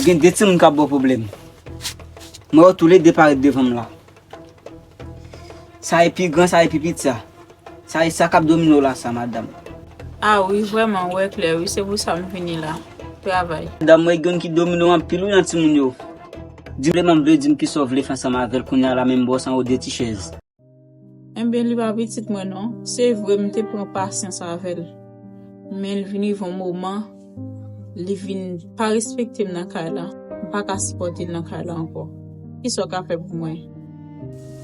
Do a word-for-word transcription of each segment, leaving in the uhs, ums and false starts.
Gen de timoun k ap ba w pwoblèm. M wè yo toulede parèt devan m la. Sa e pi gran, sa e pi piti a. Sa e sa k ap domine w la sa, madanm. A wi, vrèman, w wè klè wi, se pou sa m vini la. Travay. Madanm, m wè gen youn ki domine w anpil wi nan timoun yo. Di m, m vle di m kisa w vle fè ansanm avè l kounye a la, men m ba w san w de ti chèz. Enben, li pa pitit mwen non. Se vre, m te pran pasyans avè l. Men l vin rive yon moman, li vin pa respekte m nan kay la. M pa ka sipòte l nan kay la ankò. Kisa w ka fè pou mwen?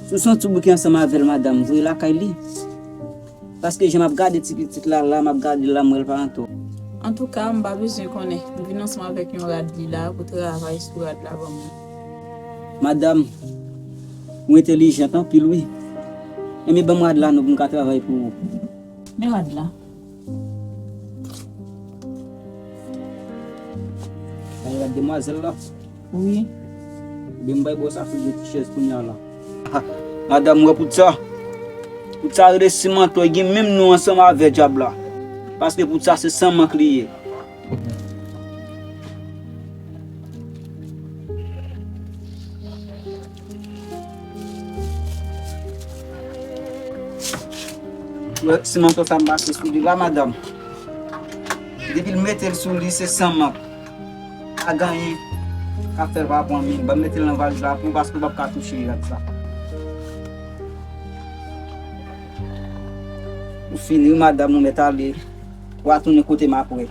Si w santi w bouke ansanm avè l, madanm, voye l lakay li. Paske jan m ap gade ti pitit la, la, m ap gade l la, m wè l pa antre. Antouka, m pa bezwen konnen. M vin ansanm avèk yon rad li la pou travay sou rad la ban mwen. Madanm, ou entèlijant anpil wi. Enben ban m rad la non pou m ka travay pou ou. Men rad la. Bay rad demwazèl la. Wi. Ebyen m bay ba w sa sou de ti chèz kounye a la. Madanm, ou wè poud sa? Poud sa rele simanto, e gen menm non ansanm avè dyab la. Paske poud sa se san mank li ye. Wè, simanto sa m pase sou li la, madanm. Depi l mete l sou li, se san mank. Pa gen anyen k ap fè l pa pran men. Ban m mete l nan valiz la pou ou, paske w p ap ka touche rad sa. Ou fini wi, madanm, ou mèt ale. W a tounen kote m apre.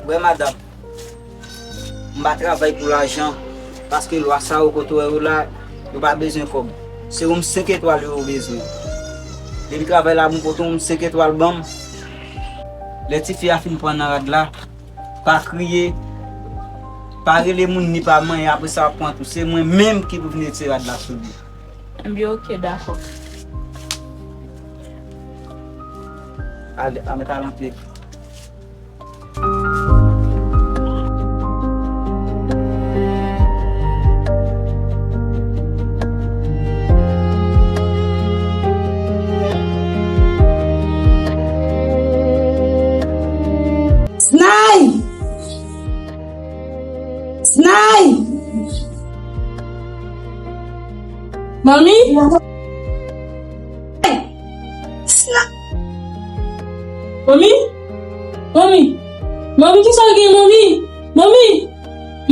Wè madanm, m pa travay pou lajan, paske lwa sa yo kote w wè yo la, yo pa bezwen kòb. Se yon senk etwal yo bezwen. Depi travay la bon, pote yon senk etwal ban m. Lè tifi a fin pran nan rad la, pa kriye, pa rele moun ni pa manyen, apre sa w ap pran tou. Se mwen menm ki pou vin retire rad la sou li. Ebyen, oke, dakò. Ale, a mèt al antre. Snay! Snay! Manmi? Snay! Manmi? Manmi? Manmi, kisa w gen, manmi? Manmi?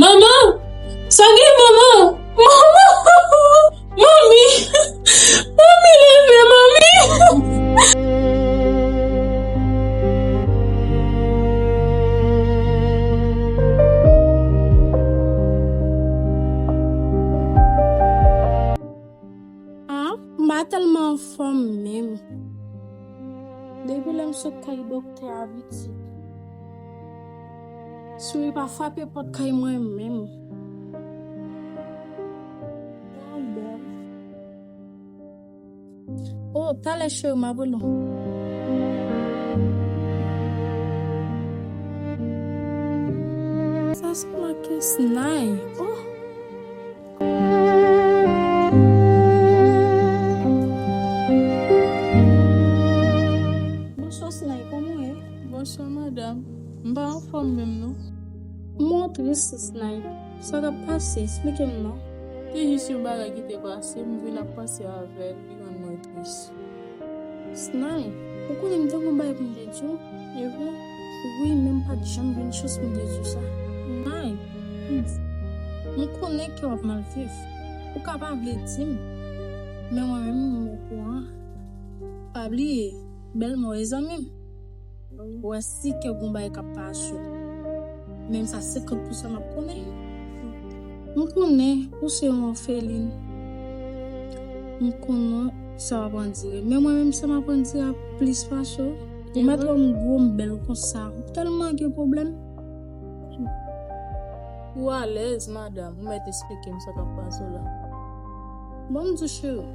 Manman? Sa gen, manman? Manman! Manmi! Manmi, leve, manmi! Ah, m pa tèlman anfòm menm. Depi lè m sot kay doktè a piti, souri pa frape pòt kay mwen menm. Oh, talè cheri, m ap rele w. Sa se make Snay. Oh. Bonswa, Snay, kòman w ye? Bonswa, madanm. M pa anfòm menm, non. M wè w tris, Snay. Sa k ap pase? Esplike m, non. Te jis yon bagay ki te pase, m vin ap panse avè l, li rann mwen tris. Snay, ou konnen m te gon bagay pou m te di w? E vre? Wi, men m pa t janm jwenn chans pou m te di w sa. Snay, m konnen ke w ap mal viv. Ou ka pa vle di m, men mwen menm, m okouran. Pa bliye, bèlmè w e zanmi m. Ou wè si ke gon bagay k ap pase w. Menm sa senkant pousan m ap konnen. M konnen ou se yon òfelin. M konnen sa w ap andire. Men mwen menm sa m ap andire a plis pase w. Ou mèt wè m gwo, m bèl konsa. Ou tèlman gen pwoblèm. Ou alèz, madanm. Ou mèt esplike m sa k ap pase w la. Bon, m di w cheri.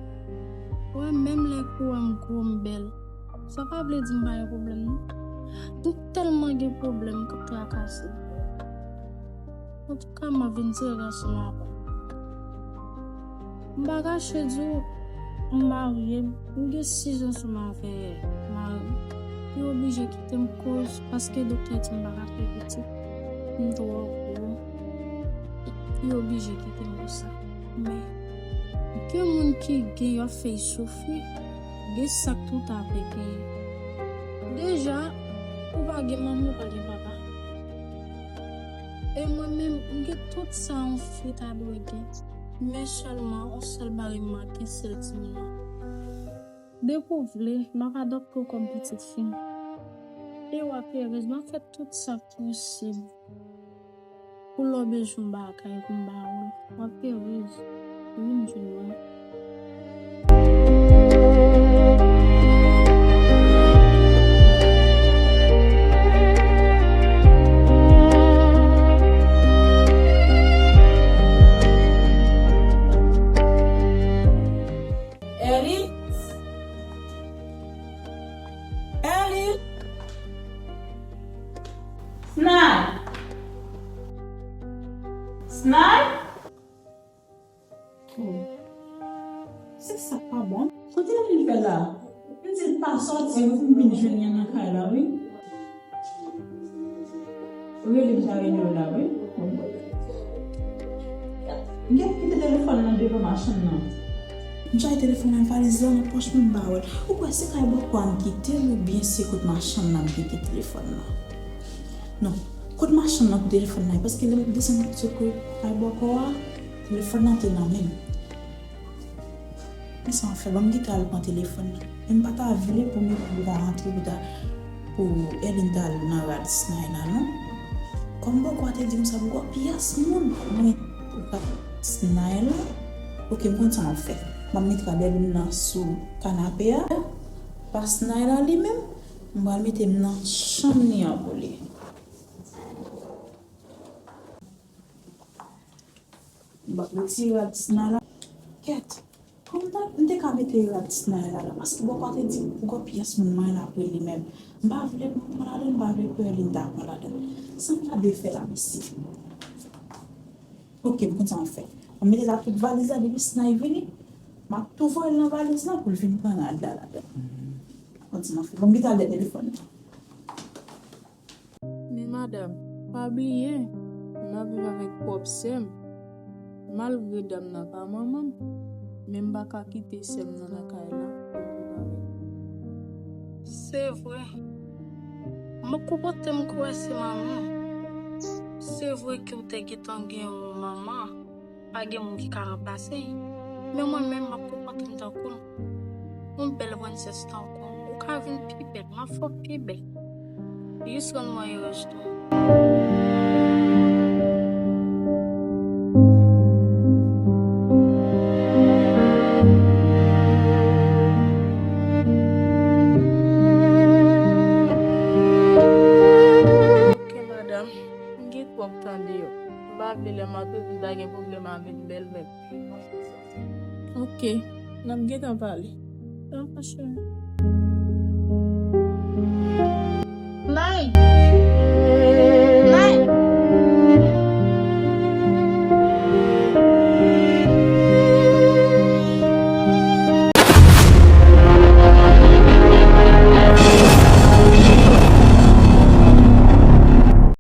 Ou wè menm lè ke w wè m gwo, m bèl. Sa pa vle di m pa gen pwoblèm, non. M tèlman gen pwoblèm k ap trakase m. Antouka, m ap vin dire ansanm avè w. M pa kache di w, M marye, m gen sis zan ansanm avè mari m. Li oblije kite m koz paske doktè di m pa ka fè pitit. M twò gwo. Li oblije kite m konsa. Men, gen moun ki gen, yo ap fè y soufri. Gen sa k tout avè gen. Deja, ou pa gen manman, ou pa gen papa. E mwen menm, m gen tout sa yon fi ta dwe gen. Men sèlman, yon sèl bagay m manke, se l timoun nan. Depi w vle, m ap adopte w kòm pitit fi m. E w ap erez, m ap fè tout sa k posib. Pou lè w bezwen yon bagay pou m ba ou l, w ap erez. Vin jwenn mwen. Eli? Eli? Snay! Snay! Oh. Se sa k pa bon. Kote l vin fè la? M di l pa sòti, wi, pou m vin jwenn li nan kay la, wi. Rele m ta rele w la, wi. M gen kite telefòn nan devan machann nan. M chache telefòn nan, valiz la nan pòch mwen, m pa wè l. Ou kwè se kay bòkò a m kite l oubyen se kot machann nan m kite telefòn nan? Non, kot machann nan pou telefòn nan ye, paske lè m desann sot kot kay bòkò a, telefòn nan te nan men m. Men sa m ap fè, ban m kite al pran telefòn nan. Men m pa ta vle pou m, pou ta rantre, pou ta, pou Erline ta al nan rad Snay la, non. Kòm bòkò a te di m sa, pou gwo pyès moun, mwen, rad Snay la. Oke, m konn sa m ap fè. M ap met rad Erline nan sou kanape a. Pa Snay la li menm, m pral mete m nan chanm li an pou li. M ap retire rad Snay la. Kèt, kòm m ta, m te ka mete rad Snay la la, paske bòkò a te di pou gwo pyès moun mwen la pou li menm. M pa vle pou m pran ladann, m pa vle pou Erline ta pran ladann. Sa m ta dwe fè la, mesye? Oke, m konn sa m ap fè. M ap mete la tout valiz la, depi Snay vini, m ap tou voye l nan valiz la pou l vin pran rad la ladann. M konn sa m ap fè. Bon, m kite al dèyè telefòn nan. Men madanm, pa bliye, m ap viv avèk pwòp sè m. Malgre dam nan pa manman m, men m pa ka kite sè m nan nan kay la pou m viv avè l. Se vre. M ap konpòte m kwè se manman w. Se vre ke w te gentan gen yon manman. Pa gen moun ki ka ranplase l. Men mwen menm, m ap konpòte m tankou l. Yon bèl prensès tankou w. Ou ka vin pi bèl. M ap fè w pi bèl. Jis rann mwen erez tou. Ok, madanm. M gen twòp tan deyò. M pa vle lè m ap toujou ta gen pwoblèm avèk bèlmè m. Ok, n ap gentan pale. Dakò, cheri.